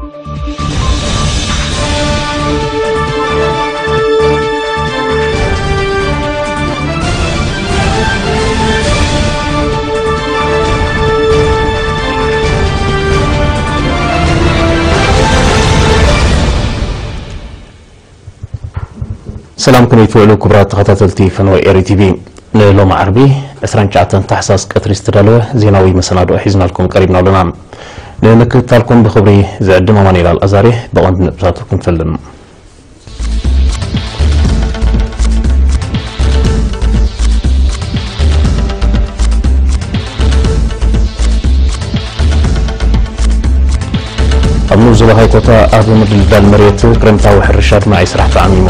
ሰላም፣ ከመይ ትውዕሉ ክቡራት ተኸታተልቲ ፈነወ ኤሪ ቲቪ። ንሎሚ ዓርቢ ዕስራን ትሽዓተን ታሕሳስ ቀትሪ ዝተዳለወ ዜናዊ መሰናድኦ ሒዝናልኩም ቀሪብና ኣለና። ንምክትታልኩም ብኽብሪ ዝዕድም ኣማኑኤል ኣልኣዛሬ። ብቐንዱ ነጥብታቱ ክንፈልም። ኣብ ንኡስ ዞባ ሃይኮታ ኣብ ምድልዳል መሬት ክረምታዊ ሕርሻ ኣድማዒ ስራሕ ተዓሚሙ።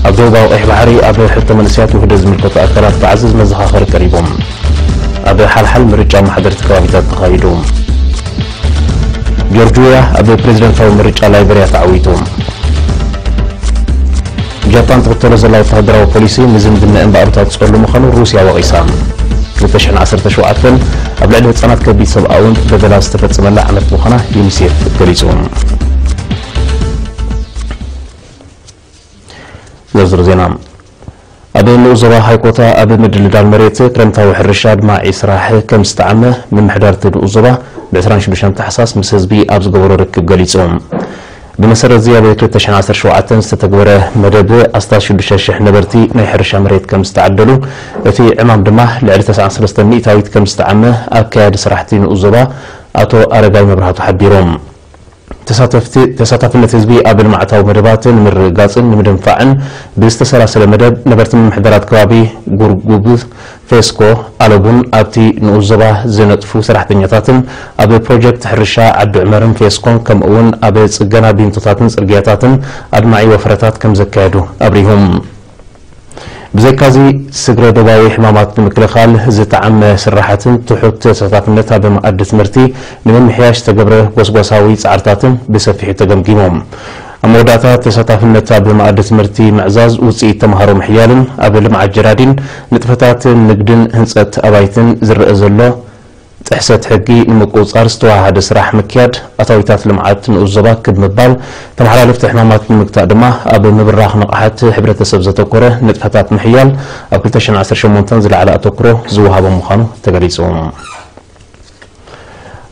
ኣብ ደቡባዊ ቀይሕ ባሕሪ ኣብ ሕቶ መንእሰያት ውህደት ዝምልከቱ ኣካላት ተዓዘዝ መዘኻኸሪ ቀሪቦም። ኣብ ሓልሓል ምርጫ ኣመሓደርቲ ከባቢታት ተኻይዱ። ጆርጅያ ኣብ ፕሬዝደንታዊ ምርጫ ላይበርያ ተዓዊቱ። ጃፓን ትኽተሎ ዘላ ወተሃደራዊ ፖሊሲ ንዝምድናኣን ብኣሉታ ትጸሉ ምዃኑ ሩስያ ወቒሳ። ክልተ ሽሕን ዓሰርተ ሸውዓተን ኣብ ልዕሊ ህጻናት ከቢድ ሰብኣውን በደላ ዝተፈጸመላ ዓመት ምዃና ዩኒሴፍ ገሊጹ። ዝርዝር ዜና። ኣብ ንኡስ ዞባ ሃይኮታ ኣብ ምድልዳል መሬት ክረምታዊ ሕርሻ ኣድማዒ ስራሕ ከም ዝተዓመ ምምሕዳር እቲ ንኡስ ዞባ ብ ዕስራን ሽዱሽተን ታሕሳስ ምስ ህዝቢ ኣብ ዝገበሮ ርክብ ገሊጹ። ብመሰረት እዚ ኣብ ክልተ ሽሕን ዓሰርተ ሸውዓተን ዝተተግበረ መደብ ኣስታት ሽዱሽተ ሽሕ ነበርቲ ናይ ሕርሻ መሬት ከም ዝተዓደሉ፣ እቲ ዕማም ድማ ልዕሊ ተስዓን ሰለስተን ሚእታዊት ከም ዝተዓመ ኣካያዲ ስራሕቲ ንኡስ ዞባ ኣቶ ኣረጋይ መብራህቱ ሓቢሮም። ተሳተፍቲ-፣ ተሳታፍነት ህዝቢ ኣብ ልምዓታዊ መደባት ንምርግጋጽን ንምድንፋዕን ብዝተሰላሰለ መደብ ነበርቲ ምምሕዳራት ከባቢ ጉርጉብ፣ ፌስኮ፣ ኣለቡን ኣብቲ ንኡስ ዞባ ዝነጥፉ ሰራሕተኛታትን ኣብ ፕሮጀክት ሕርሻ ዓዲ ዑመርን ፌስኮን ከምኡ'ውን ኣብ ጽገና ቢንቶታትን ጽርግያታትን ኣድማዒ ወፈረታት ከም ዘካየዱ ኣብሪሆም። ብዘይካዚ፣ ስግረ ዶባዊ ሕማማት ንምክልኻል ዝተዓመ ስራሓትን ትሑት ተሳታፍነት ኣብ መኣዲ ትምህርቲ ንምምሕያሽ ዝተገብረ ጎስጓሳዊ ጻዕርታትን ብሰፊሑ ተገምጊሞም። ኣብ መወዳእታ፣ ተሳታፍነት ኣብ መኣዲ ትምህርቲ ምዕዛዝ ውጽኢት ተምሃሮ ምሕያልን ኣብ ልምዓት ጀራዲን ንጥፈታት ንግድን ህንጸት ኣባይትን ዝረአ ዘሎ ጥሕሰት ሕጊ ንምቁጽጻር ዝተዋሃደ ስራሕ ምክያድ ኣታዊታት ልምዓት ንኡስ ዞባ ክብ ምባል፣ ተመሓላለፍቲ ሕማማት ንምግታእ ድማ ኣብ ምብራኽ ንቕሓት ሕብረተሰብ ዘተኮረ ንጥፈታት ምሕያል ኣብ ክልተ ሽሕን ዓሰርተ ሸሞንተን ዝለዓለ ኣተኩሮ ዝወሃቦ ምዃኑ ተገሊጹ።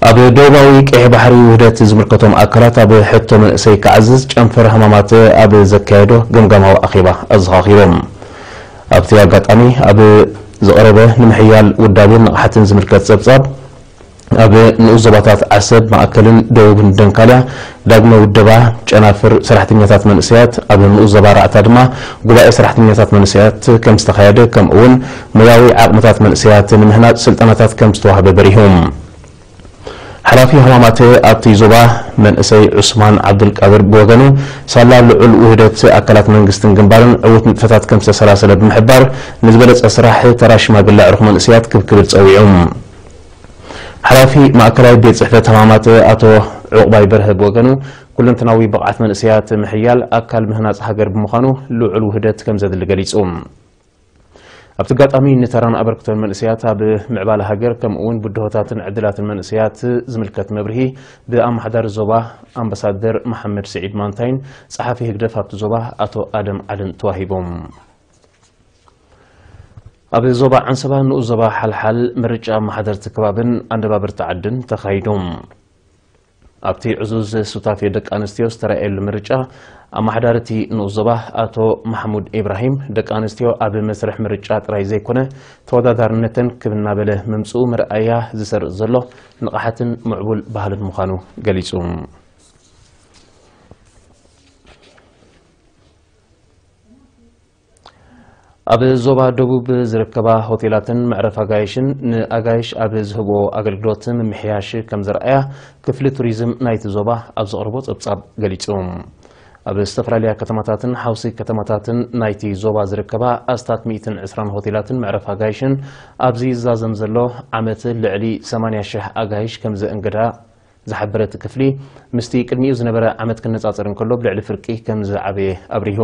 ኣብ ደቡባዊ ቀይሕ ባሕሪ ውህደት ዝምልከቶም ኣካላት ኣብ ሕቶ መንእሰይ ክዓዝዝ ጨንፈር ሕማማት ኣብ ዘካየዶ ገምጋማዊ ኣኼባ ኣዘኻኺሮም። ኣብቲ ኣጋጣሚ ኣብ ዝቐረበ ንምሕያል ውዳቤን ንቕሓትን ዝምልከት ጸብጻብ፣ ኣብ ንኡስ ዞባታት ዓሰብ፣ ማእከልን ደቡብን ደንካልያ ዳግመ ውደባ ጨናፍር ሰራሕተኛታት መንእሰያት፣ ኣብ ንኡስ ዞባ ራዕታ ድማ ጉባኤ ሰራሕተኛታት መንእሰያት ከም ዝተኻየደ፣ ከምኡ'ውን ሞያዊ ዓቕምታት መንእሰያት ንምህናጽ ስልጠናታት ከም ዝተዋህበ በሪሆም። ሓላፊ ሃማማተ ኣብቲ ዞባ መንእሰይ ዑስማን ዓብዱልቃድር ብወገኑ፣ ሳላ ልዑል ውህደት ኣካላት መንግስትን ግንባርን ዕዉት ንጥፈታት ከም ዝተሰላሰለ ብምሕባር፣ ንዝበለጸ ስራሕ ተራ ሽማግለ ኣዕሩኽ መንእሰያት ክብ ክብል ጸዊዑ። ሓላፊ ማእከላይ ቤት ጽሕፈት ሃማማተ ኣቶ ዑቕባይ በርሀ ብወገኑ፣ ኩለንተናዊ ብቕዓት መንእሰያት ምሕያል ኣካል ምህናጽ ሃገር ብምዃኑ ልዑል ውህደት ከም ዘድሊ ገሊጹ። ኣብቲ ኣጋጣሚ ንተራን ኣበርክቶን መንእሰያት ኣብ ምዕባለ ሃገር ከምኡ'ውን ብድሆታትን ዕድላትን መንእሰያት ዝምልከት መብርሂ ብኣመሓዳሪ ዞባ ኣምባሳደር መሓመድ ስዒድ ማንታይን ጸሓፊ ህግደፍ ኣብቲ ዞባ ኣቶ ኣደም ዓልን ተዋሂቦም። ኣብ ዞባ ዓንሰባ ንኡስ ዞባ ሓልሓል ምርጫ ኣመሓደርቲ ከባብን ኣነባበርቲ ዓድን ተኻይዱ። ኣብቲ ዕዙዝ ሱታፌ ደቂ ኣንስትዮ ዝተራእየሉ ምርጫ፣ ኣመሓዳሪ እቲ ንኡስ ዞባ ኣቶ ማሕሙድ ኢብራሂም፣ ደቂ ኣንስትዮ ኣብ መስርሕ ምርጫ ጥራይ ዘይኮነ፣ ተወዳዳርነተን ክብ እናበለ ምምጽኡ መርኣያ ዝሰርጽ ዘሎ ንቕሓትን ምዕቡል ባህልን ምዃኑ ገሊጹ። ኣብ ዞባ ደቡብ ዝርከባ ሆቴላትን መዕረፊ ኣጋይሽን ንኣጋይሽ ኣብ ዝህብዎ ኣገልግሎት ምምሕያሽ ከም ዘርኣያ ክፍሊ ቱሪዝም ናይቲ ዞባ ኣብ ዘቕረቦ ጸብጻብ ገሊጹ። ኣብ ዝተፈላለያ ከተማታትን ሓውሲ ከተማታትን ናይቲ ዞባ ዝርከባ ኣስታት ሚእትን ዕስራን ሆቴላትን መዕረፊ ኣጋይሽን ኣብዚ ዝዛዘም ዘሎ ዓመት ልዕሊ ሰማንያ ሽሕ ኣጋይሽ ከም ዘእንገዳ ዝሓበረ እቲ ክፍሊ፣ ምስቲ ቅድሚኡ ዝነበረ ዓመት ክነጻጸር እንከሎ ብልዕሊ ፍርቂ ከም ዝዓበየ ኣብሪሁ።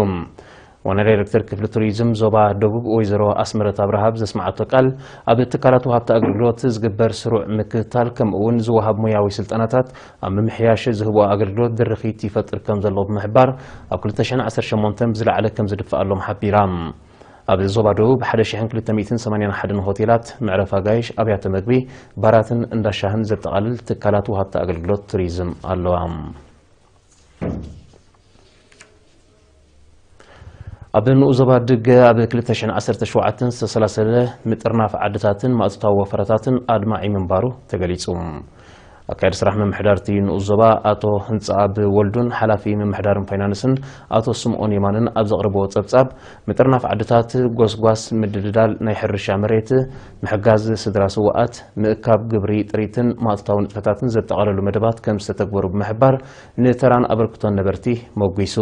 ዋና ዳይሬክተር ክፍሊ ቱሪዝም ዞባ ደቡብ ወይዘሮ ኣስመረት ኣብርሃ ኣብ ዘስማዓቶ ቃል፣ ኣብ ትካላት ወሃብቲ ኣገልግሎት ዝግበር ስሩዕ ምክትታል፣ ከምኡ እውን ዝወሃብ ሞያዊ ስልጠናታት ኣብ ምምሕያሽ ዝህቦ ኣገልግሎት ድርኺት ይፈጥር ከም ዘሎ ብምሕባር፣ ኣብ ክልተ ሽሕን ዓሰርተ ሸሞንተን ብዝለዓለ ከም ዝድፍኣሎም ሓቢራ። ኣብ ዞባ ደቡብ ሓደ ሽሕን ክልተ ሚእትን ሰማንያን ሓደን ሆቴላት፣ መዕረፊ ኣጋይሽ፣ ኣብያተ መግቢ፣ ባራትን እንዳ ሻህን ዘጠቓልል ትካላት ወሃብቲ ኣገልግሎት ቱሪዝም ኣለዋ። ኣብ ንኡስ ዞባ ድገ ኣብ ክልተ ሽሕን ዓሰርተ ሸውዓተን ዝተሰላሰለ ምጥርናፍ ዓድታትን ማእቶታዊ ወፈራታትን ኣድማዒ ምንባሩ ተገሊጹ። ኣካያዲ ስራሕ ምምሕዳር እቲ ንኡስ ዞባ ኣቶ ህንጻኣብ ወልዱን ሓላፊ ምምሕዳርን ፋይናንስን ኣቶ ስምኦን የማንን ኣብ ዘቕረብዎ ጸብጻብ፣ ምጥርናፍ ዓድታት፣ ጎስጓስ፣ ምድልዳል ናይ ሕርሻ መሬት፣ ምሕጋዝ ስድራ ስውኣት፣ ምእካብ ግብሪ ጥሪትን ማእቶታዊ ንጥፈታትን ዘጠቓለሉ መደባት ከም ዝተተግበሩ ብምሕባር፣ ንተራን ኣበርክቶን ነበርቲ መጒሱ።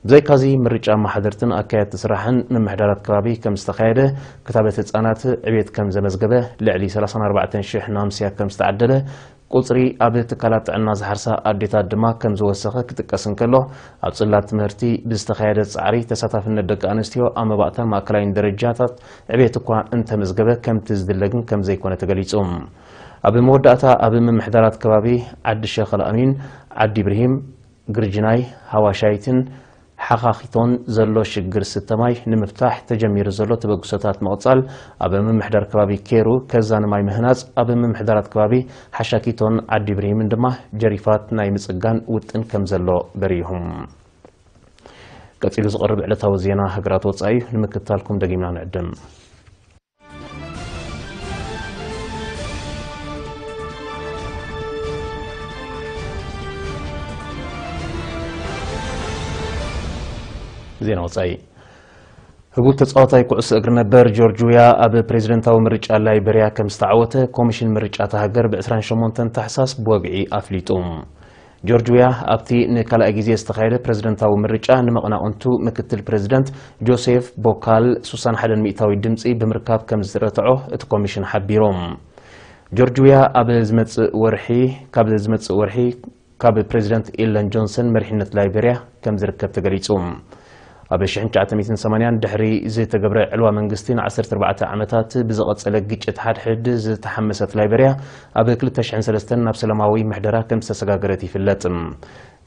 ብዘይካዚ፣ ምርጫ ኣመሓደርትን ኣካየድቲ ስራሕን ምምሕዳራት ከባቢ ከም ዝተኻየደ፣ ክታበት ህጻናት ዕቤት ከም ዘመዝገበ፣ ልዕሊ ሰላሳን ኣርባዕተን ሽሕ ናምስያ ከም ዝተዓደለ፣ ቁጽሪ ኣብ ትካላት ጥዕና ዝሓርሳ ኣዴታት ድማ ከም ዝወሰኸ ክጥቀስ እንከሎ፣ ኣብ ጽላት ትምህርቲ ብዝተኻየደ ጻዕሪ፣ ተሳታፍነት ደቂ ኣንስትዮ ኣብ መባእታን ማእከላይን ደረጃታት ዕቤት እኳ እንተመዝገበ፣ ከምቲ ዝድለ ግን ከም ዘይኮነ ተገሊጹ። ኣብ መወዳእታ፣ ኣብ ምምሕዳራት ከባቢ ዓዲ ሸኽ ኣልኣሚን፣ ዓዲ ኢብርሂም፣ ግርጅናይ፣ ሃዋሻይትን ሓኻኺቶን ዘሎ ሽግር ስተ ማይ ንምፍታሕ ተጀሚሩ ዘሎ ተበግሶታት ምቕጻል፣ ኣብ ምምሕዳር ከባቢ ኬሩ ከዛኒ ማይ ምህናጽ፣ ኣብ ምምሕዳራት ከባቢ ሓሻኪቶን ዓዲ ብሪምን ድማ ጀሪፋት ናይ ምጽጋን ውጥን ከም ዘሎ በሪሁም። ቀጺሉ ዝቐርብ ዕለታዊ ዜና ሃገራት ወጻኢ እዩ። ንምክትታልኩም ደጊምና ንዕድም። ዜና ወጻኢ። ህቡብ ተጻዋታይ ኩዕሶ እግሪ ነበር ጆርጅ ዊያ ኣብ ፕሬዝደንታዊ ምርጫ ላይበርያ ከም ዝተዓወተ ኮሚሽን ምርጫ እታ ሃገር ብ ዕስራን ሸሞንተን ታሕሳስ ብወግዒ ኣፍሊጡ። ጆርጅ ዊያ ኣብቲ ንካልኣይ ግዜ ዝተኻየደ ፕሬዝደንታዊ ምርጫ ንመቐናቕንቱ ምክትል ፕሬዝደንት ጆሴፍ ቦካል ሱሳን ሓደን ሚእታዊ ድምጺ ብምርካብ ከም ዝተረትዖ እቲ ኮሚሽን ሓቢሩ። ጆርጅ ዊያ ኣብ ዝመጽእ ወርሒ፣ ካብ ዝመጽእ ወርሒ ካብ ፕሬዝደንት ኤለን ጆንሰን መሪሕነት ላይበርያ ከም ዝርከብ ተገሊጹ። ኣብ ሽሕን ትሽዓተ ሚእትን ሰማንያን ድሕሪ ዝተገብረ ዕልዋ መንግስቲ ንዓሰርተ ኣርባዕተ ዓመታት ብዝቐጸለ ግጭት ሓድሕድ ዝተሓመሰት ላይበርያ፣ ኣብ ክልተ ሽሕን ሰለስተን ናብ ሰላማዊ ምሕደራ ከም ዝተሰጋገረት ይፍለጥ።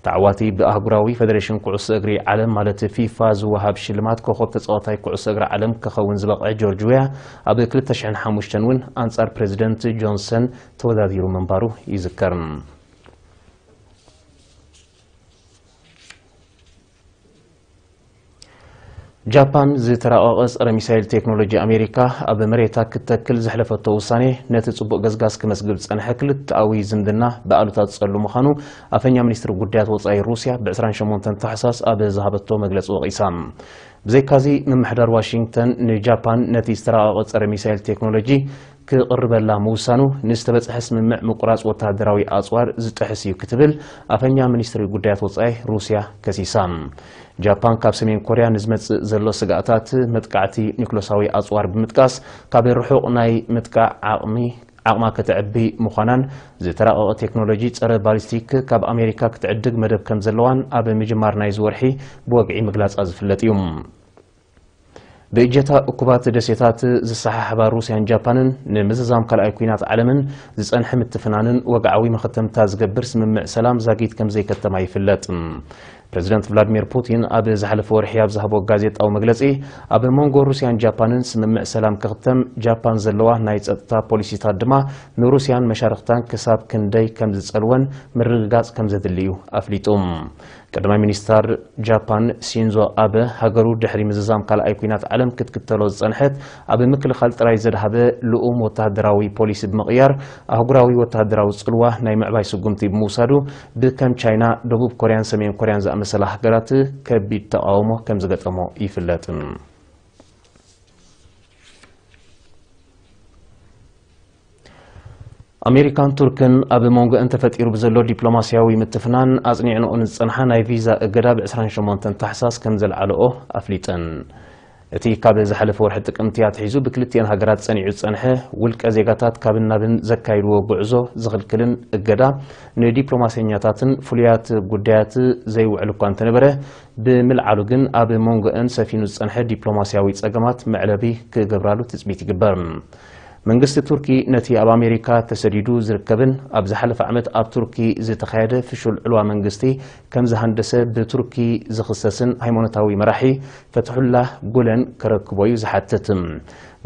ተዓዋቲ ብኣህጉራዊ ፈደሬሽን ኩዕሶ እግሪ ዓለም ማለት ፊፋ ዝወሃብ ሽልማት ኮኸብ ተጻዋታይ ኩዕሶ እግሪ ዓለም ክኸውን ዝበቕዐ ጆርጅ ዊያ፣ ኣብ ክልተ ሽሕን ሓሙሽተን እውን ኣንጻር ፕሬዝደንት ጆንሰን ተወዳዲሩ ምንባሩ ይዝከር። ጃፓን ዝተራቐቐ ጸረ ሚሳይል ቴክኖሎጂ ኣሜሪካ ኣብ መሬታ ክትተክል ዘሕለፈቶ ውሳኔ፣ ነቲ ጽቡቕ ገስጋስ ክመስግብ ዝጸንሐ ክልተኣዊ ዝምድና ብኣሉታ ዝጸሉ ምዃኑ ኣፈኛ ሚኒስትሪ ጉዳያት ወጻኢ ሩስያ ብ ዕስራን ሸሞንተን ታሕሳስ ኣብ ዝሃበቶ መግለጺ ወቒሳ። ብዘይካዚ፣ ምምሕዳር ዋሽንግተን ንጃፓን ነቲ ዝተራቐቐ ጸረ ሚሳይል ቴክኖሎጂ ክቕርበላ ምውሳኑ፣ ንዝተበጽሐ ስምምዕ ምቁራጽ ወተሃደራዊ ኣጽዋር ዝጥሕስ እዩ ክትብል ኣፈኛ ሚኒስትሪ ጉዳያት ወጻኢ ሩስያ ከሲሳ። ጃፓን ካብ ሰሜን ኮርያ ንዝመጽእ ዘሎ ስግኣታት መጥቃዕቲ ኒኩለሳዊ ኣጽዋር ብምጥቃስ፣ ካብ ርሑቕ ናይ ምጥቃዕ ዓቕሚ፣ ዓቕማ ከተዕቢ ምዃናን፣ ዝተራቐቐ ቴክኖሎጂ ጸረ ባሊስቲክ ካብ ኣሜሪካ ክትዕድግ መደብ ከም ዘለዋን ኣብ ምጅማር ናይዚ ወርሒ ብወግዒ ምግላጻ ዝፍለጥ እዩ። ብእጀታ እኩባት ደሴታት ዝሰሓሓባ ሩስያን ጃፓንን፣ ንምዝዛም ካልኣይ ኲናት ዓለምን ዝጸንሐ ምትፍናንን ወግዓዊ መኸተምታ ዝገብር ስምምዕ ሰላም ዛጊት ከም ዘይከተማ ይፍለጥ። ፕረዚደንት ቭላድሚር ፑቲን ኣብ ዝሓለፈ ወርሒ ኣብ ዝሃቦ ጋዜጣዊ መግለጺ፣ ኣብ መንጎ ሩስያን ጃፓንን ስምምዕ ሰላም ክኽተም፣ ጃፓን ዘለዋ ናይ ጸጥታ ፖሊሲታት ድማ ንሩስያን መሻርኽታን ክሳብ ክንደይ ከም ዝጸልወን ምርግጋጽ ከም ዘድሊ እዩ ኣፍሊጡ። ቀዳማይ ሚኒስተር ጃፓን ሲንዞ ኣበ፣ ሃገሩ ድሕሪ ምዝዛም ካልኣይ ኲናት ዓለም ክትክተሎ ዝጸንሐት፣ ኣብ ምክልኻል ጥራይ ዘድሃበ ልኡም ወተሃደራዊ ፖሊሲ ብምቕያር፣ ኣህጉራዊ ወተሃደራዊ ጽልዋ ናይ ምዕባይ ስጉምቲ ብምውሳዱ፣ ብከም ቻይና፣ ደቡብ ኮርያን ሰሜን ኮርያን ዝኣመሰላ ሃገራት ከቢድ ተቓውሞ ከም ዝገጠሞ ይፍለጥ። ኣሜሪካን ቱርክን ኣብ መንጎአን ተፈጢሩ ብዘሎ ዲፕሎማስያዊ ምትፍናን ኣጽኒዕንኦን ዝጸንሓ ናይ ቪዛ እገዳ ብ ዕስራን ሸሞንተን ታሕሳስ ከም ዘልዓልኦ ኣፍሊጠን። እቲ ካብ ዝሓለፈ ወርሒ ጥቅምቲ ኣትሒዙ ብክልቲኤን ሃገራት ጸኒዑ ዝጸንሐ ውልቀ ዜጋታት ካብን ናብን ዘካይድዎ ጉዕዞ ዝኽልክልን እገዳ ንዲፕሎማሰኛታትን ፍሉያት ጉዳያት ዘይውዕል እኳ እንተነበረ፣ ብምልዓሉ ግን ኣብ መንጎአን ሰፊኑ ዝጸንሐ ዲፕሎማስያዊ ጸገማት መዕለቢ ክገብራሉ ትጽቢት ይግበር። መንግስቲ ቱርኪ ነቲ ኣብ ኣሜሪካ ተሰዲዱ ዝርከብን ኣብ ዝሓለፈ ዓመት ኣብ ቱርኪ ዝተኻየደ ፍሹል ዕልዋ መንግስቲ ከም ዝሃንደሰ ብቱርኪ ዝኽሰስን ሃይማኖታዊ መራሒ ፈትሑላህ ጉለን ከረክቦ እዩ ዝሓትት።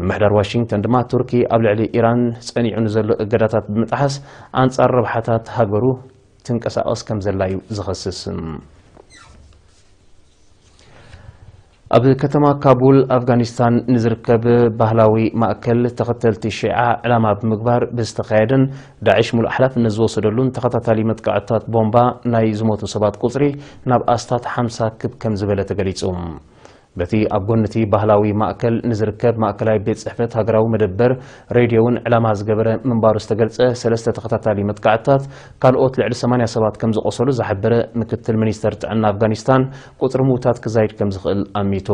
ምምሕዳር ዋሽንግተን ድማ ቱርኪ ኣብ ልዕሊ ኢራን ጸኒዑ ንዘሎ እገዳታት ብምጥሓስ ኣንጻር ረብሓታት ሃገሩ ትንቀሳቐስ ከም ዘላ እዩ ዝኸስስ። ኣብ ከተማ ካቡል ኣፍጋኒስታን ንዝርከብ ባህላዊ ማእከል ተኸተልቲ ሺዓ ዕላማ ብምግባር ብዝተኻየደን ዳዕሽ ሙሉእ ሓላፍነት ዝወሰደሉን ተኸታታሊ መጥቃዕትታት ቦምባ ናይ ዝሞቱ ሰባት ቁጽሪ ናብ ኣስታት ሓምሳ ክብ ከም ዝበለ ተገሊጹ። በቲ ኣብ ጎኒ እቲ ባህላዊ ማእከል ንዝርከብ ማእከላይ ቤት ጽሕፈት ሃገራዊ መደበር ሬድዮ እውን ዕላማ ዝገበረ ምንባሩ ዝተገልጸ ሰለስተ ተኸታታሊ መጥቃዕትታት ካልኦት ልዕሊ ሰማንያ ሰባት ከም ዝቖሰሉ ዝሓበረ ምክትል ሚኒስተር ጥዕና ኣፍጋኒስታን፣ ቁጽሪ ምዉታት ክዛይድ ከም ዝኽእል ኣሚቱ።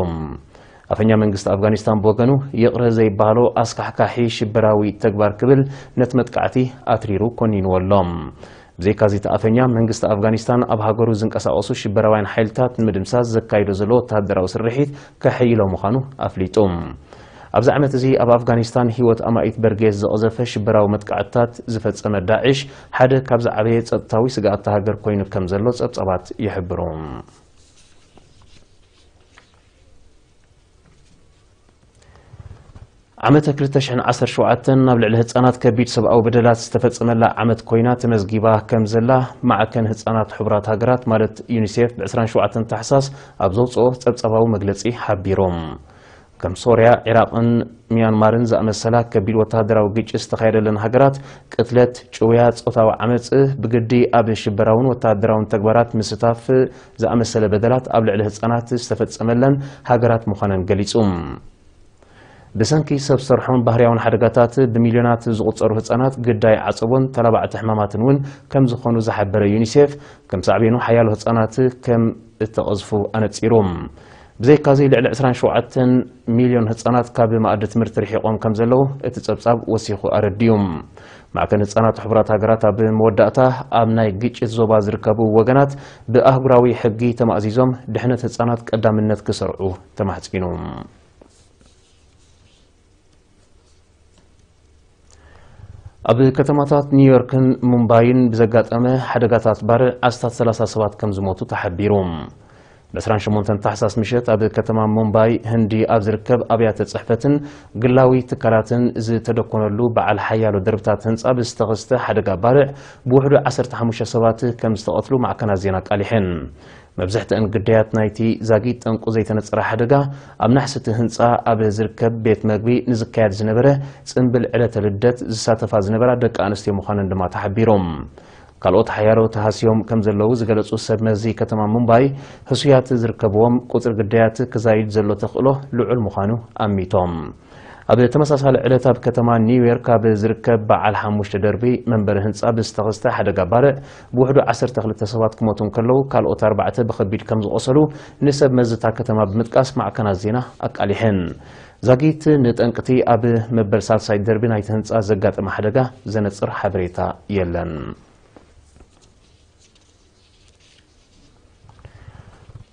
ኣፈኛ መንግስቲ ኣፍጋኒስታን ብወገኑ፣ ይቕረ ዘይበሃሎ ኣስካሕካሒ ሽበራዊ ተግባር ክብል ነቲ መጥቃዕቲ ኣትሪሩ ኮኒንዎ ኣሎ። ብዘይካዚ እቲ ኣፈኛ፣ መንግስቲ ኣፍጋኒስታን ኣብ ሃገሩ ዝንቀሳቐሱ ሽበራውያን ሓይልታት ንምድምሳስ ዘካይዶ ዘሎ ወተሃደራዊ ስርሒት ከሐይሎ ምዃኑ ኣፍሊጡ። ኣብዚ ዓመት እዚ ኣብ ኣፍጋኒስታን ህይወት ኣማኢት በርጌስ ዘቐዘፈ ሽበራዊ መጥቃዕትታት ዝፈጸመ ዳዕሽ ሓደ ካብ ዝዓበየ ጸጥታዊ ስግኣት እታ ሃገር ኮይኑ ከም ዘሎ ጸብጻባት ይሕብሩ። ዓመተ ክልተ ሽሕን ዓሰርተ ሸውዓተን ናብ ልዕሊ ህጻናት ከቢድ ሰብኣዊ በደላት ዝተፈጸመላ ዓመት ኮይና ተመዝጊባ ከም ዘላ ማዕከን ህጻናት ሕቡራት ሃገራት ማለት ዩኒሴፍ ብ ዕስራን ሸውዓተን ታሕሳስ ኣብ ዘውጽኦ ጸብጻባዊ መግለጺ ሓቢሩ። ከም ሶርያ፣ ዒራቕን ሚያንማርን ዝኣመሰላ ከቢድ ወተሃደራዊ ግጭት ዝተኻየደለን ሃገራት፣ ቅትለት፣ ጭውያ፣ ጾታዊ ዓመጽ፣ ብግዲ ኣብ ሽበራውን ወተሃደራውን ተግባራት ምስታፍ ዝኣመሰለ በደላት ኣብ ልዕሊ ህጻናት ዝተፈጸመለን ሃገራት ምዃነን ገሊጹ። ብሰንኪ ሰብ ሰርሖን ባህርያውን ሓደጋታት ብሚልዮናት ዝቑጸሩ ህጻናት ግዳይ ዓጸቦን ተላባዕቲ ሕማማትን እውን ከም ዝኾኑ ዝሓበረ ዩኒሴፍ፣ ከም ሳዕቤኑ ሓያሎ ህጻናት ከም እተቐዝፉ ኣነጺሩ። ብዘይካዚ ልዕሊ ዕስራን ሸውዓተን ሚልዮን ህጻናት ካብ መኣዲ ትምህርቲ ርሒቖም ከም ዘለዉ እቲ ጸብጻብ ወሲኹ ኣረዲኡ። ማዕከን ህጻናት ሕቡራት ሃገራት ኣብ መወዳእታ ኣብ ናይ ግጭት ዞባ ዝርከቡ ወገናት ብኣህጉራዊ ሕጊ ተማእዚዞም ድሕነት ህጻናት ቀዳምነት ክሰርዑ ተማሕጺኑ። ኣብ ከተማታት ኒውዮርክን ሙምባይን ብዘጋጠመ ሓደጋታት ባርዕ ኣስታት ሰላሳ ሰባት ከም ዝሞቱ ተሓቢሩ። ብ ዕስራን ሸሞንተን ታሕሳስ ምሸት ኣብ ከተማ ሙምባይ ህንዲ ኣብ ዝርከብ ኣብያተ ጽሕፈትን ግላዊ ትካላትን ዝተደኮነሉ በዓል ሓያሎ ደርብታት ህንጻ ብዝተኸስተ ሓደጋ ባርዕ ብውሕዱ ዓሰርተ ሓሙሽተ ሰባት ከም ዝተቐትሉ ማዕከናት ዜና ኣቃሊሐን። መብዝሕትአን ግዳያት ናይቲ ዛጊት ጠንቁ ዘይተነጸረ ሓደጋ፣ ኣብ ናሕሲ እቲ ህንጻ ኣብ ዝርከብ ቤት መግቢ ንዝካየድ ዝነበረ ጽምብል ዕለተ ልደት ዝሳተፋ ዝነበራ ደቂ ኣንስትዮ ምዃነን ድማ ተሓቢሮም። ካልኦት ሓያሎ ተሃስዮም ከም ዘለዉ ዝገለጹ ሰብ መዚ ከተማ ሙምባይ፣ ህሱያት ዝርከብዎም ቁጽሪ ግዳያት ክዛይድ ዘሎ ተኽእሎ ልዑል ምዃኑ ኣሚቶም። ኣብ ተመሳሳሊ ዕለት ኣብ ከተማ ኒውዮርክ ኣብ ዝርከብ በዓል ሓሙሽተ ደርቢ መንበሪ ህንጻ ብዝተኸስተ ሓደጋ ባርዕ ብውሕዱ ዓሰርተ ክልተ ሰባት ክሞቱ እንከለዉ፣ ካልኦት ኣርባዕተ ብኸቢድ ከም ዝቖሰሉ ንሰብ መዚ እታ ከተማ ብምጥቃስ ማዕከናት ዜና ኣቃሊሐን። ዛጊት ንጠንቅቲ ኣብ መበል ሳልሳይ ደርቢ ናይቲ ህንጻ ዘጋጠመ ሓደጋ ዘነጽር ሓበሬታ የለን።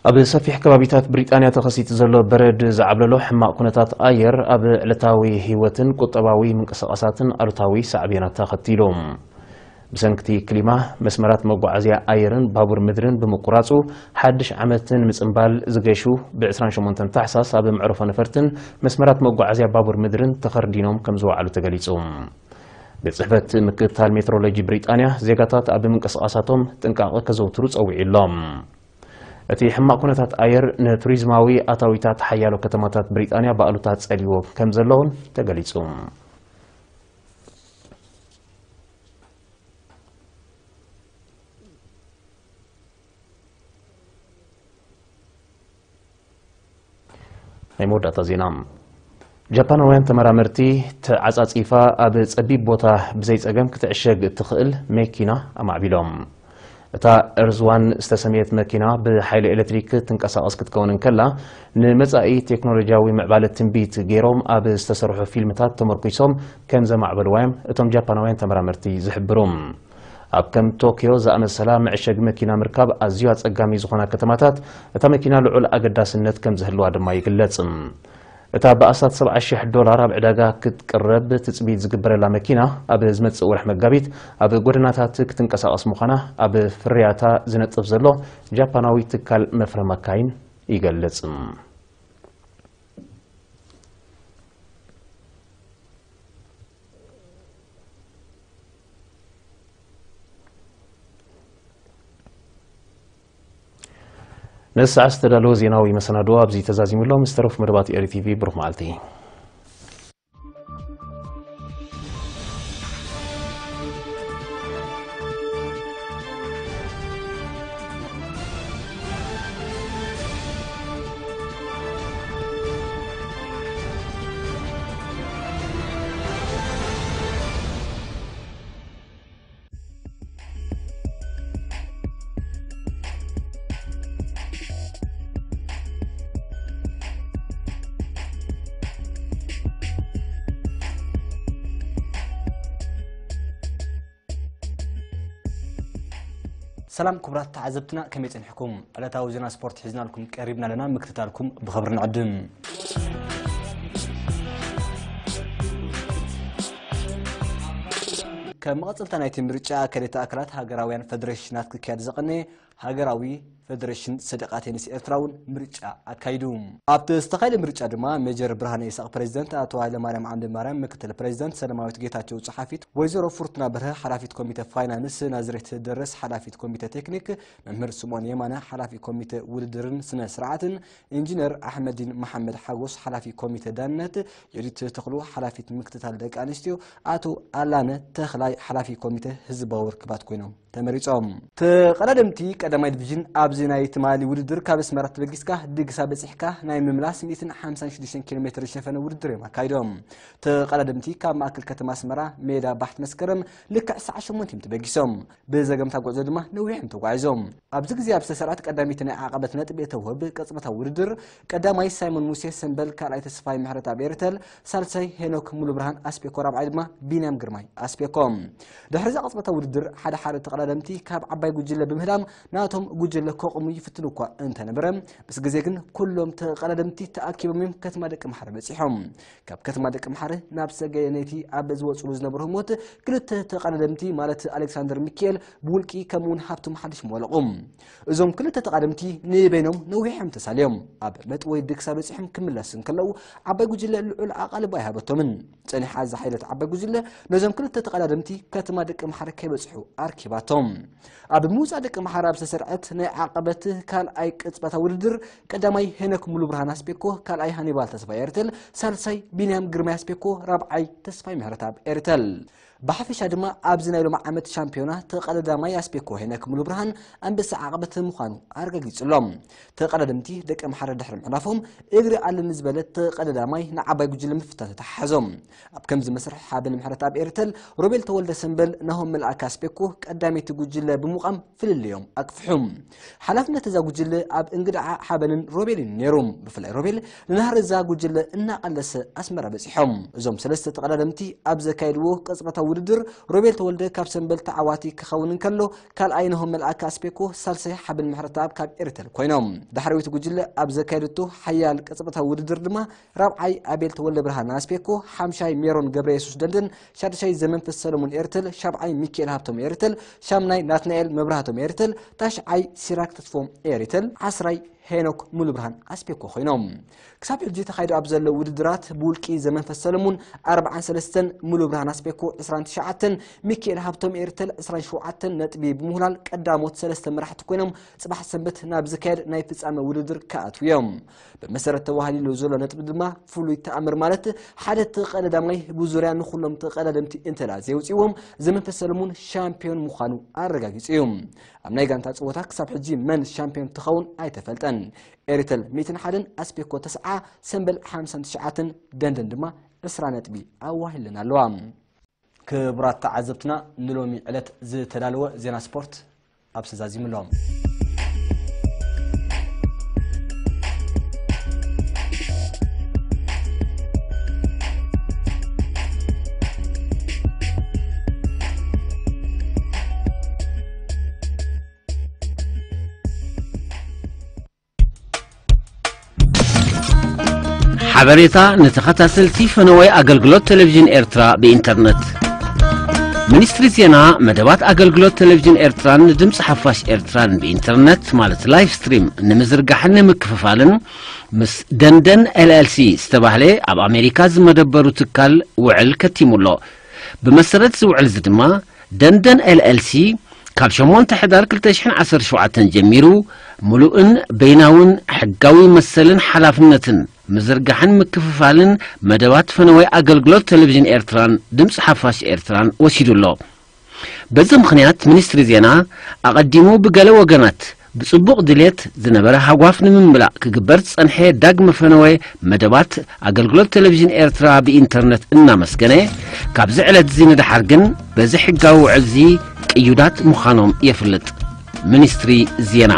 ኣብ ሰፊሕ ከባቢታት ብሪጣንያ ተኸሲቱ ዘሎ በረድ ዝዓብለሎ ሕማቕ ኩነታት ኣየር ኣብ ዕለታዊ ህይወትን ቁጠባዊ ምንቅስቓሳትን ኣሉታዊ ሳዕቤናት ኣኸቲሉ። ብሰንክቲ ክሊማ፣ መስመራት መጓዓዝያ ኣየርን ባቡር ምድርን ብምቁራጹ፣ ሓድሽ ዓመት ንምጽንባል ዝገሹ ብ ዕስራን ሸሞንተን ታሕሳስ ኣብ መዕረፎ ነፈርትን መስመራት መጓዓዝያ ባቡር ምድርን ተኸርዲኖም ከም ዝወዓሉ ተገሊጹ። ቤት ጽሕፈት ምክትታል ሜትሮሎጂ ብሪጣንያ ዜጋታት ኣብ ምንቅስቓሳቶም ጥንቃቐ ከዘውትሩ ጸዊዑ ኣሎ። እቲ ሕማቕ ኩነታት ኣየር ንቱሪዝማዊ ኣታዊታት ሓያሎ ከተማታት ብሪጣንያ ብኣሉታ ጸልይዎ ከም ዘለውን ተገሊጹ። ናይ መወዳእታ ዜና። ጃፓናውያን ተመራመርቲ ተዓጻጺፋ ኣብ ጸቢብ ቦታ ብዘይ ጸገም ክትዕሸግ እትኽእል መኪና ኣማዕቢሎም። እታ እርዝዋን ዝተሰምየት መኪና ብሓይሊ ኤሌክትሪክ ትንቀሳቐስ ክትከውን እንከላ፣ ንመጻኢ ቴክኖሎጂያዊ ምዕባለ ትንቢት ገይሮም ኣብ ዝተሰርሑ ፊልምታት ተመርኲሶም ከም ዘማዕበልዋ እዮም እቶም ጃፓናውያን ተመራመርቲ ዝሕብሩ። ኣብ ከም ቶክዮ ዝኣመሰላ መዕሸጊ መኪና ምርካብ ኣዝዩ ኣጸጋሚ ዝኾና ከተማታት፣ እታ መኪና ልዑል ኣገዳስነት ከም ዝህልዋ ድማ ይግለጽ። እታ ብኣስታት ሰብዓ ሺሕ ዶላር ኣብ ዕዳጋ ክትቅረብ ትጽቢት ዝግበረላ መኪና፣ ኣብ ዝመጽእ ወርሒ መጋቢት ኣብ ጎደናታት ክትንቀሳቐስ ምዃና ኣብ ፍርያታ ዝነጥፍ ዘሎ ጃፓናዊ ትካል መፍረ መካይን ይገልጽ። ነዚ ሰዓት ዝተዳለወ ዜናዊ መሰናድኦ ኣብዚ ተዛዚሙ ኣሎ። ምስ ተረፉ መደባት ኤሪ ቲቪ ብሩኽ መዓልቲ። ሰላም ክቡራት ተዓዘብትና፣ ከመይ ጸኒሕኩም? ዕለታዊ ዜና ስፖርት ሒዝናልኩም ቀሪብና ኣለና፣ ምክትታልኩም ብኽብሪ ንዕድም። ከም መቐጸልታ ናይቲ ምርጫ፣ ኣካየድቲ ኣካላት ሃገራውያን ፈደሬሽናት ክካየድ ዝቐነየ ሃገራዊ ፈደሬሽን ሰደቓ ቴኒስ ኤርትራ እውን ምርጫ ኣካይዱ። ኣብቲ ዝተኻየደ ምርጫ ድማ ሜጀር ብርሃነ ይስሐቅ ፕሬዚደንት፣ ኣቶ ሃይለማርያም ዓንደማርያም ምክትል ፕሬዚደንት፣ ሰለማዊት ጌታቸው ጸሓፊት፣ ወይዘሮ ፍርቱና በርሀ ሓላፊት ኮሚተ ፋይናንስ፣ ናዝሬት ደረስ ሓላፊት ኮሚተ ቴክኒክ፣ መምህር ስምኦን የማነ ሓላፊ ኮሚተ ውድድርን ስነ ስርዓትን፣ ኢንጂነር ኣሕመዲን መሓመድ ሓጎስ ሓላፊ ኮሚተ ዳንነት፣ ዮዲት ተኽሉ ሓላፊት ምክትታል ደቂ ኣንስትዮ፣ ኣቶ ኣላነ ተኽላይ ሓላፊ ኮሚተ ህዝባዊ ርክባት ኮይኖም ተመሪጾም። ተቐዳደምቲ ቀዳማይ ዲቪዥን ኣብዚ ናይ ትማሊ ውድድር ካብ ኣስመራ ተበጊስካ ድግሳ በጺሕካ ናይ ምምላስ ሚእትን ሓምሳን ሽዱሽተን ኪሎ ሜትር ዝሸፈነ ውድድር እዮም ኣካይዶም። ተቐዳደምቲ ካብ ማእከል ከተማ ኣስመራ ሜዳ ባሕቲ መስከረም ልክዕ ሰዓት ሸሞንተ እዮም ተበጊሶም። ብዘገምታ ጉዕዞ ድማ ነዊሕ እዮም ተጓዒዞም። ኣብዚ ግዜ ኣብ ዝተሰርዐት ቀዳመይቲ ናይ ዓቐበት ነጥቢ እተውህብ ቅጽበታዊ ውድድር፣ ቀዳማይ ሳይሞን ሙሴ ሰምበል፣ ካልኣይ ተስፋይ ምሕረት ኣብ ኤርተል፣ ሳልሳይ ሄኖክ ሙሉብርሃን ኣስፔኮ፣ ራብዓይ ድማ ቢንያም ግርማይ ኣስፔኮ። ድሕሪ እዛ ቅጽበታዊ ውድድር፣ ሓደ ሓደ ተቐዳደምቲ ካብ ዓባይ ጉጅለ ብምህዳም ናቶም ጉጅለ ከቑሙ ይፍትኑ እኳ እንተነበረ፣ ምስ ግዜ ግን ኩሎም ተቐዳደምቲ ተኣኪቦም እዮም ከተማ ደቂ ምሓረ በጺሖም። ካብ ከተማ ደቂ ምሓረ ናብ ሰገነይቲ ኣብ ዝወጽሉ ዝነበሩ ህሞት፣ ክልተ ተቐዳደምቲ ማለት ኣሌክሳንደር ሚካኤል ብውልቂ ከምኡ እውን ሃብቶም ሓድሽ መወለቑ። እዞም ክልተ ተቐዳደምቲ ንበይኖም ነዊሕ እዮም ተሳልዮም። ኣብ መጥወይ ድግሳ በጺሖም ክምለስ እንከለዉ፣ ዓባይ ጉጅለ ልዑል ኣቓልቦ ኣይሃበቶምን። ጸኒሓ ዝሓይለት ዓባይ ጉጅለ ነዞም ክልተ ተቐዳደምቲ ከተማ ደቂ ምሓረ ከይበጽሑ ኣርኪባቶም። ኣብ ምውጻእ ደቂ ምሓረ ኣብ ዝተሰርዐት ናይ ዓቐበት ካልኣይ ቅጽበታ ውድድር፣ ቀዳማይ ሄኖክ ሙሉብርሃን ኣስፔኮ፣ ካልኣይ ሃኒባል ተስፋይ ኤርተል፣ ሳልሳይ ቢንያም ግርማይ ኣስፔኮ፣ ራብዓይ ተስፋይ ምሕረትኣብ ኤርተል። ብሓፈሻ ድማ ኣብዚ ናይ ሎሚ ዓመት ሻምፒዮና ተቐዳዳማይ ኣስፔኮ ሄኖክ ሙሉብርሃን ኣንበሳ ዓቐበት ምዃኑ ኣረጋጊጹ ኣሎ። ተቐዳደምቲ ደቂ ምሓረ ድሕሪ ምዕራፎም፣ እግሪ ኣለኒ ዝበለ ተቐዳዳማይ ንዓባይ ጉጅለ ምፍታን ተተሓሓዞም። ኣብ ከምዚ መስርሕ ሓበን ምሕረትኣብ ኤርተል፣ ሮቤል ተወልደ ሰምበል፣ ናሆም መልኣከ ኣስፔኮ ቀዳመይቲ ጉጅለ ብምቋም ፍልልዮም ኣክፍሑ። ሓላፍነት እዛ ጉጅለ ኣብ እንግድዓ ሓበንን ሮቤልን ነይሩ። ብፍላይ ሮቤል ንናህሪ እዛ ጉጅለ እናቐለሰ ኣስመራ በጺሖም። እዞም ሰለስተ ተቐዳደምቲ ኣብ ዘካየድዎ ቅጽበታዊ ውድድር፣ ሮቤል ተወልደ ካብ ሰምበል ተዓዋቲ ክኸውን እንከሎ፣ ካልኣይ ናሆም መልኣከ ኣስፔኮ፣ ሳልሳይ ሓበን ምሕረትኣብ ካብ ኤርተል ኮይኖም። ዳሕረዊት ጉጅለ ኣብ ዘካየደቶ ሓያል ቅጽበታዊ ውድድር ድማ፣ ራብዓይ ኣቤል ተወልደ ብርሃን ኣስፔኮ፣ ሓምሻይ ሜሮን ገብረ የሱስ ደንደን፣ ሻድሻይ ዘመንፈስ ሰለሙን ኤርተል፣ ሻብዓይ ሚካኤል ሃብቶም ኤርተል፣ ሻምናይ ናትናኤል መብራህቶም ኤርተል፣ ታሽዓይ ሲራክ ተስፎም ኤርተል፣ ዓስራይ ሄኖክ ሙሉብርሃን ኣስፔኮ ኮይኖም። ክሳብ ሕጂ ተኻይዱ ኣብ ዘሎ ውድድራት ብውልቂ ዘመንፈስ ሰለሙን ኣርብዓን ሰለስተን፣ ሙሉብርሃን ኣስፔኮ ዕስራን ትሽዓተን፣ ሚካኤል ሃብቶም ኤርተል ዕስራን ሸውዓተን ነጥቢ ብምውላል ቀዳሞት ሰለስተ መራሕቲ ኮይኖም፣ ጽባሕ ሰንበት ናብ ዝካየድ ናይ ፍጻመ ውድድር ክኣትዉ እዮም። ብመሰረት ተዋሃሊሉ ዘሎ ነጥቢ ድማ ፍሉይ ተኣምር ማለት ሓደ ተቐዳዳማይ ብዙርያ ንኹሎም ተቐዳደምቲ እንተ ደኣ ዘየውጽእዎም፣ ዘመንፈስ ሰለሙን ሻምፒዮን ምዃኑ ኣረጋጊጹ እዩ። ኣብ ናይ ጋንታ ጸወታ ክሳብ ሕጂ መን ሻምፒዮን ትኸውን ኣይተፈልጠን። ኤሪተል ሚእትን ሓደን፣ ኣስፔኮ ተስዓ፣ ሰምበል ሓምሳን ትሽዓተን፣ ደንደን ድማ ዕስራ ነጥቢ ኣዋሂለን ኣለዋ። ክቡራት ተዓዘብትና፣ ንሎሚ ዕለት ዝተዳለወ ዜና ስፖርት ኣብ ስዛዚምሎም። ሓበሬታ ንተኸታተልቲ ፈነወይ ኣገልግሎት ቴሌቪዥን ኤርትራ ብኢንተርነት። ሚኒስትሪ ዜና መደባት ኣገልግሎት ቴሌቪዥን ኤርትራን ንድምፂ ሓፋሽ ኤርትራን ብኢንተርነት ማለት ላይቭ ስትሪም ንምዝርጋሕን ንምክፍፋልን ምስ ደንደን ኤልኤልሲ ዝተባህለ ኣብ ኣሜሪካ ዝመደበሩ ትካል ውዕል ከቲሙ ኣሎ። ብመሰረት እዚ ውዕል እዚ ድማ ደንደን ኤልኤልሲ ካብ ሸሞንተ ሕዳር ክልተ ሽሕን ዓሰርተ ሸውዓተን ጀሚሩ ምሉእን በይናውን ሕጋዊ መሰልን ሓላፍነትን ምዝርጋሕን ምክፍፋልን መደባት ፈነወይ ኣገልግሎት ቴሌቪዥን ኤርትራን ድምፂ ሓፋሽ ኤርትራን ወሲዱ ኣሎ። በዚ ምኽንያት ሚኒስትሪ ዜና ኣቐዲሙ ብገለ ወገናት ብጽቡቕ ድሌት ዝነበረ ሃጓፍ ንምምላእ ክግበር ዝጸንሐ ዳግመ ፈነወ መደባት ኣገልግሎት ቴሌቪዥን ኤርትራ ብኢንተርነት እናመስገነ፣ ካብዚ ዕለት እዚ ንደሓር ግን በዚ ሕጋዊ ውዕል እዚ ቅዩዳት ምዃኖም የፍልጥ። ሚኒስትሪ ዜና።